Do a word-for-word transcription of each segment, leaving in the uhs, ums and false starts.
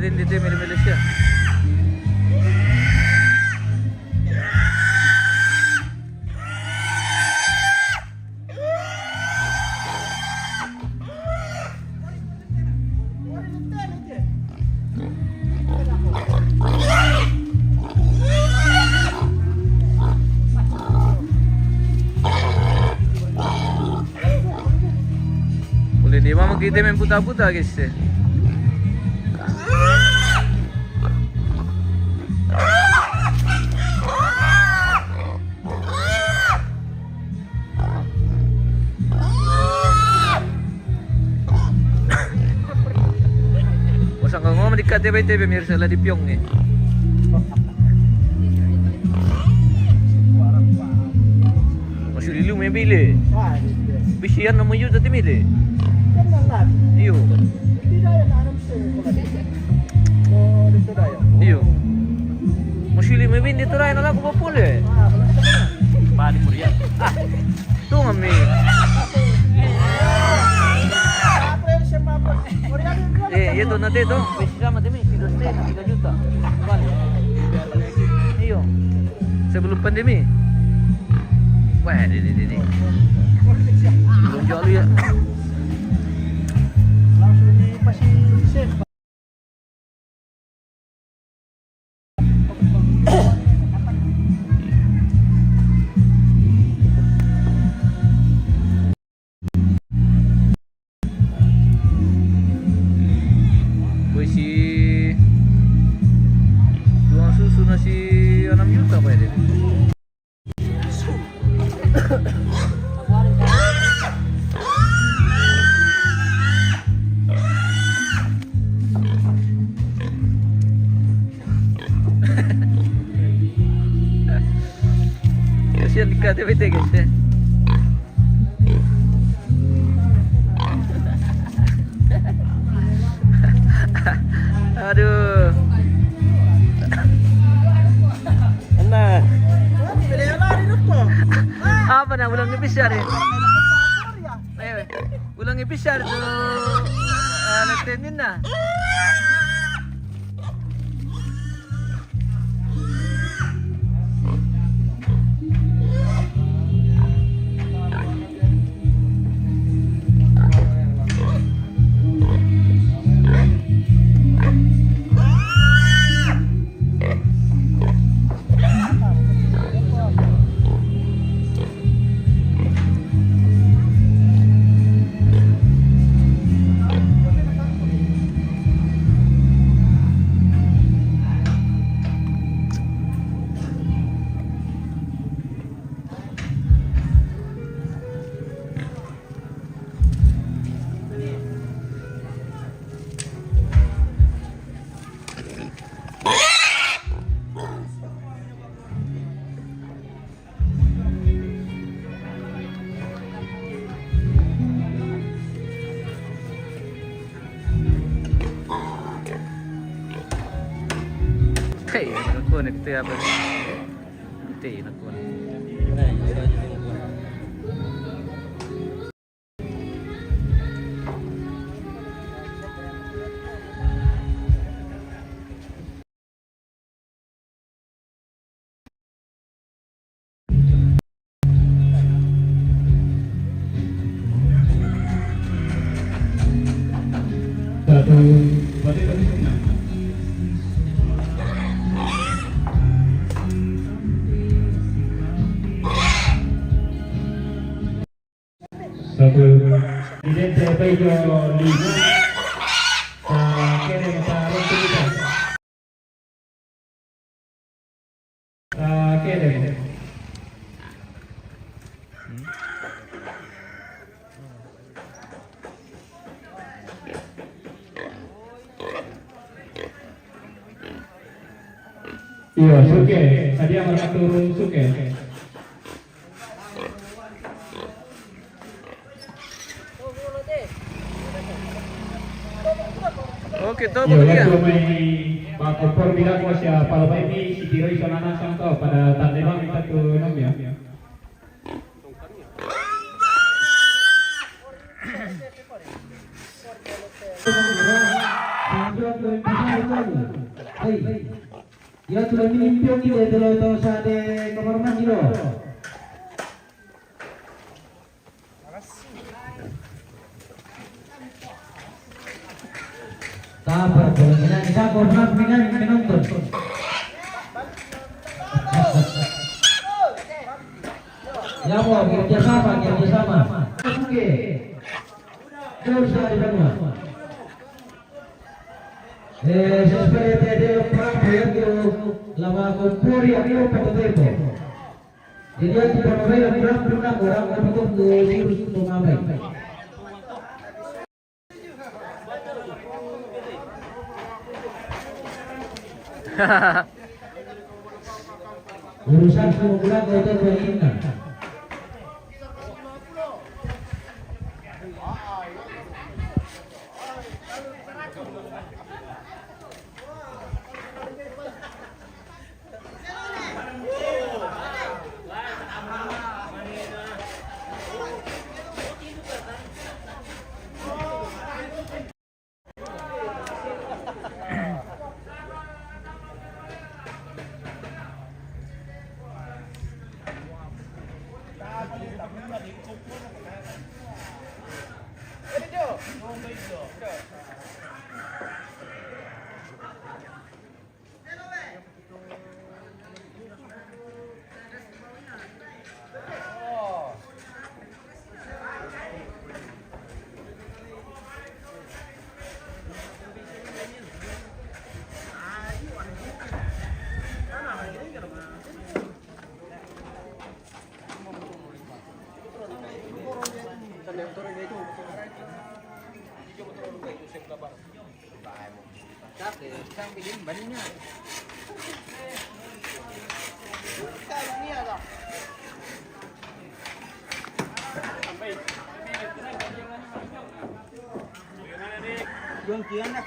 Din dito, Mel-, Malaysia. Boleh dia memang kita main putar-putar, guys. Wasang ka ngoma di kate bai te pemirsa la di piong ni. Masih lilu me bile. Bisian nama yu tati mile. Iyo. Iyo. Masih lima bindi tu rai na laku papule. Padi murian. Ah. Tu ngami. Eh, iya tu nanti tu. Bisa mati mi tiga juta, tiga juta. Balik. Iyo. Sebelum pandemi. Wah, di, di, di, di. Belum jual ya. Langsung dikasih set. Boy, si tuang susu nasi enam juta, Pak, ya, dia? Kasihan dikate bete, guys, ya. Aduh. Enak. Apa nak ulang ni bisa ni? Eh, ulang ni bisa tu. Ah, nak tenin lah. Hei, aku nak kata apa? Nanti nak. Satu, balik lagi. Satu. Presidente Pedro Lima. Sa kene sa Rontulita. Sa kene. Iyo, suke. Sadia marakaturun suke. Oke, to. Iyo, begitu dia. Mai pakopor bilang ko sia palo mai mi si Tiro iso nanasang to pada tande bang kita tu nom ya. Hei. Ia tu la mini pio ki le telo tau sa de kamar mandi lo. Tapar bola minang, kita korban minang menonton. Ya, mau kerja sama, kerja sama. Oke. Dosa di Banua. Eh, sesuai tadi perang bayar tu lama kompori aku pada tempo. Jadi aku pada bayar perang pernah orang aku tu virus tu mamai. Urusan semua bulan kau tu kau ingat.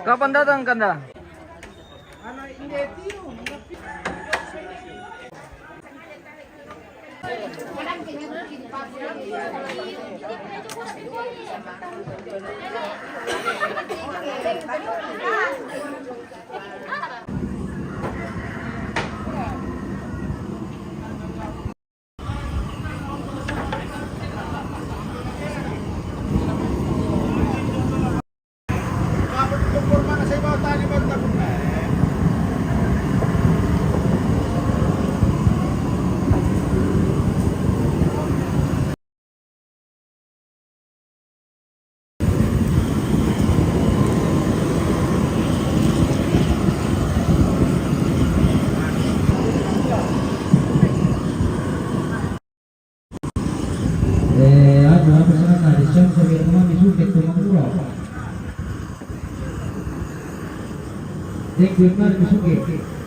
Kapan datang Kanda? Eh, anu, anu, sana, di siang, saya teman di Suket, teman pulau. Thank you, man, di Suket.